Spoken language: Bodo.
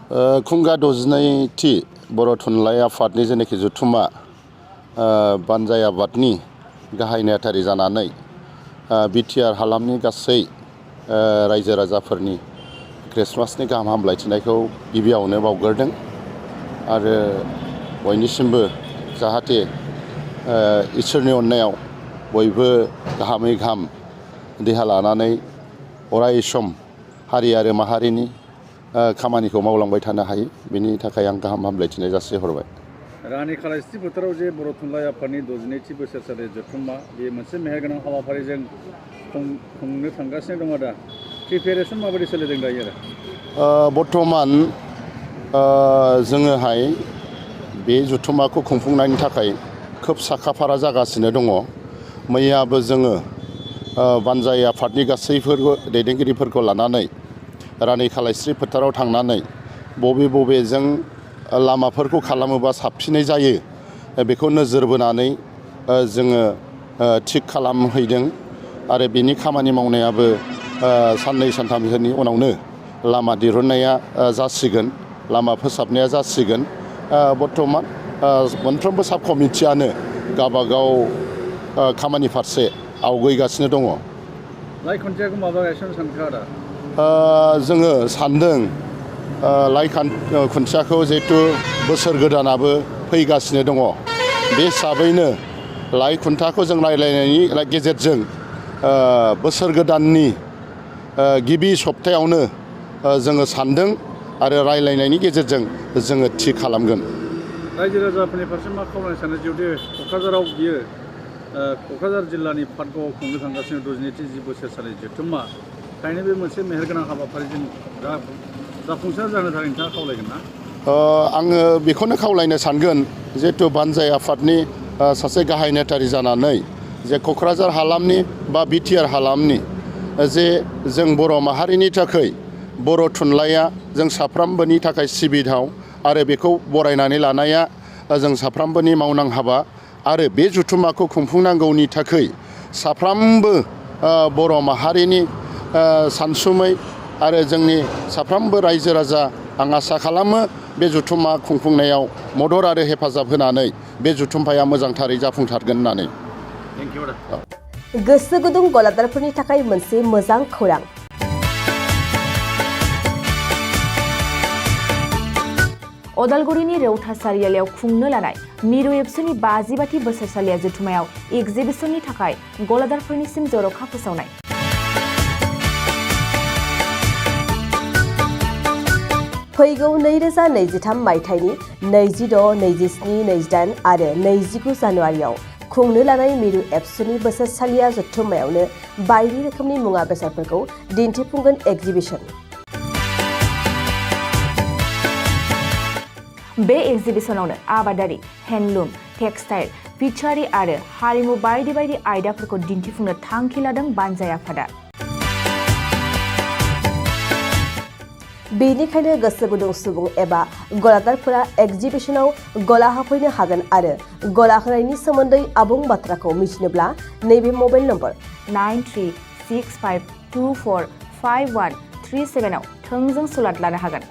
खुंगा 62थि बर' थुनलाइ आफादनि जेनाखि जथुम्मा बानजाय आबादनि गाहाय नेहाथारि जानानै बिटिआर हालामनि गासै रायजो राजाफोरनि क्रिसमासनि गाहाम हामलायथिनायखौ गिबियावनो बावग्रोदों आरो बयनिसिमबो जाहाथे इसोरनि अननायाव बयबो गाहामै गाहाम देहा लानानै अराय सम हारि आरो माहारिनि खामानिखौ मावलांबाय थानो हायो बेनि थाखाय आं गाहाम हामलायथिनाय जासिहरबाय। रानि खालायस्रि फोथाराव जे बर' थुनलाइ आफादनि 62थि बोसोरसालि जथुम्मा बे मोनसे मेहेरगोनां हाबाफारिजों खुंनो थांगासिनो दङ दा प्रिपेरेसन माबायदि सोलिदों दायो आरो बर्थमान जोङोहाय बे जथुम्माखौ खुंफुंनायनि थाखाय खोब साखाफारा जागासिनो दङ। मैयाबो जोङो बानजाय आफादनि गासैफोरबो दैदेनगिरिफोरखौ लानानै रानि खालायस्रि फोथाराव थांनानै बबेजों लामाफोरखौ खालामोबा साबसिनै जायो बेखौ नोजोर बोनानै जोङो थिग खालामहैदों आरो बेनि खामानि मावनायाबो साननै सानथामसोनि उनावनो लामा दिहुननाया जासिगोन, लामा फोसाबनाया जासिगोन। बर्थमान मोनफ्रोमबो साब कमिटियानो गावबागाव खामानि फारसे आवगायगासिनो दङ। लाइ खुन्थियाखौ माबा गायसननो सानखो आदा? जोङो सान्दों लाइ खुन्थियाखौ जिहेतु बोसोर गोदानाबो फैगासिनो दङ बे हिसाबैनो लाइ खुन्थियाखौ जों रायलायनायनि गेजेरजों बोसोर गोदाननि गिबि सप्तायावनो जोङो सान्दों आरो रायलायनायनि गेजेरजों जोङो थि खालामगोन। रायजो राजाफोरनि फारसे मा खावलायनो सानो जिहेतु क'क्राझाराव बियो क'क्राझार जिल्लानि पाटगावआव खुंनो थांगासिनो 62थि बोसोरसालि जथुम्मा ओंखायनो बे मोनसे मेहेरगोनां हाबाफारिजों जाफुंसार जानो थाखाय नोंथाङा खावलायगोन ना? आङो बेखौनो खावलायनो सानगोन जिहेतु बानजाय आफादनि सासे गाहाय नेहाथारि जानानै जे क'क्राझार हालामनि बा बिटिआर हालामनि जे जों बर' माहारिनि थाखाय बर' थुनलाइया जों साफ्रोमबोनि थाखाय सिबिथाव आरो बेखौ बरायनानै लानाया जों साफ्रोमबोनि मावनां हाबा आरो बे जथुम्माखौ खुंफुंनांगौनि थाखाय साफ्रोमबो बर' माहारिनि सानसुमै आरो जोंनि साफ्रोमबो रायजो राजा आं आसा खालामो बे जथुम्मा खुंफुंनायाव मदद आरो हेफाजाब होनानै बे जथुम्माया मोजांथारै जाफुंसारगोन होननानै। गोसो गुदुं गलादारफोरनि थाखाय मोनसे मोजां खौरां। अदालगुरिनि रौता सारियालियाव खुंनो लानाय मिरु एबसुनि 52थि बोसोरसालिया जथुम्मायाव एगजिबिसननि थाखाय गलादारफोरनिसिम जर'खा फोसावनाय। फैगौ 2023 मायथाइनि 26, 27, 28 आरो 29 जानुवारियाव खुंनो लानाय मिरु एबसुनि बोसोरसालिया जथुम्मायावनो बायदि रोखोमनि मुवा बेसादफोरखौ दिन्थिफुंगोन एगजिबिसन। बे एगजिबिसनावनो आबादारि, हेन्डलुम, टेक्सटाइल, फिचारि आरो हारिमु बायदि बायदि आयदाफोरखौ दिन्थिफुंनो थांखि लादों बानजाय आफादा। बेनिखायनो गोसो गुदुं सुबुं एबा गलादारफोरा एगजिबिसनाव गला होफैनो हागोन आरो गला होनायनि सोमोन्दै आबुं बाथ्राखौ मिथिनोब्ला नैबे मबाइल नम्बर 9365245137 आव थोंजों सुलाद लानो हागोन।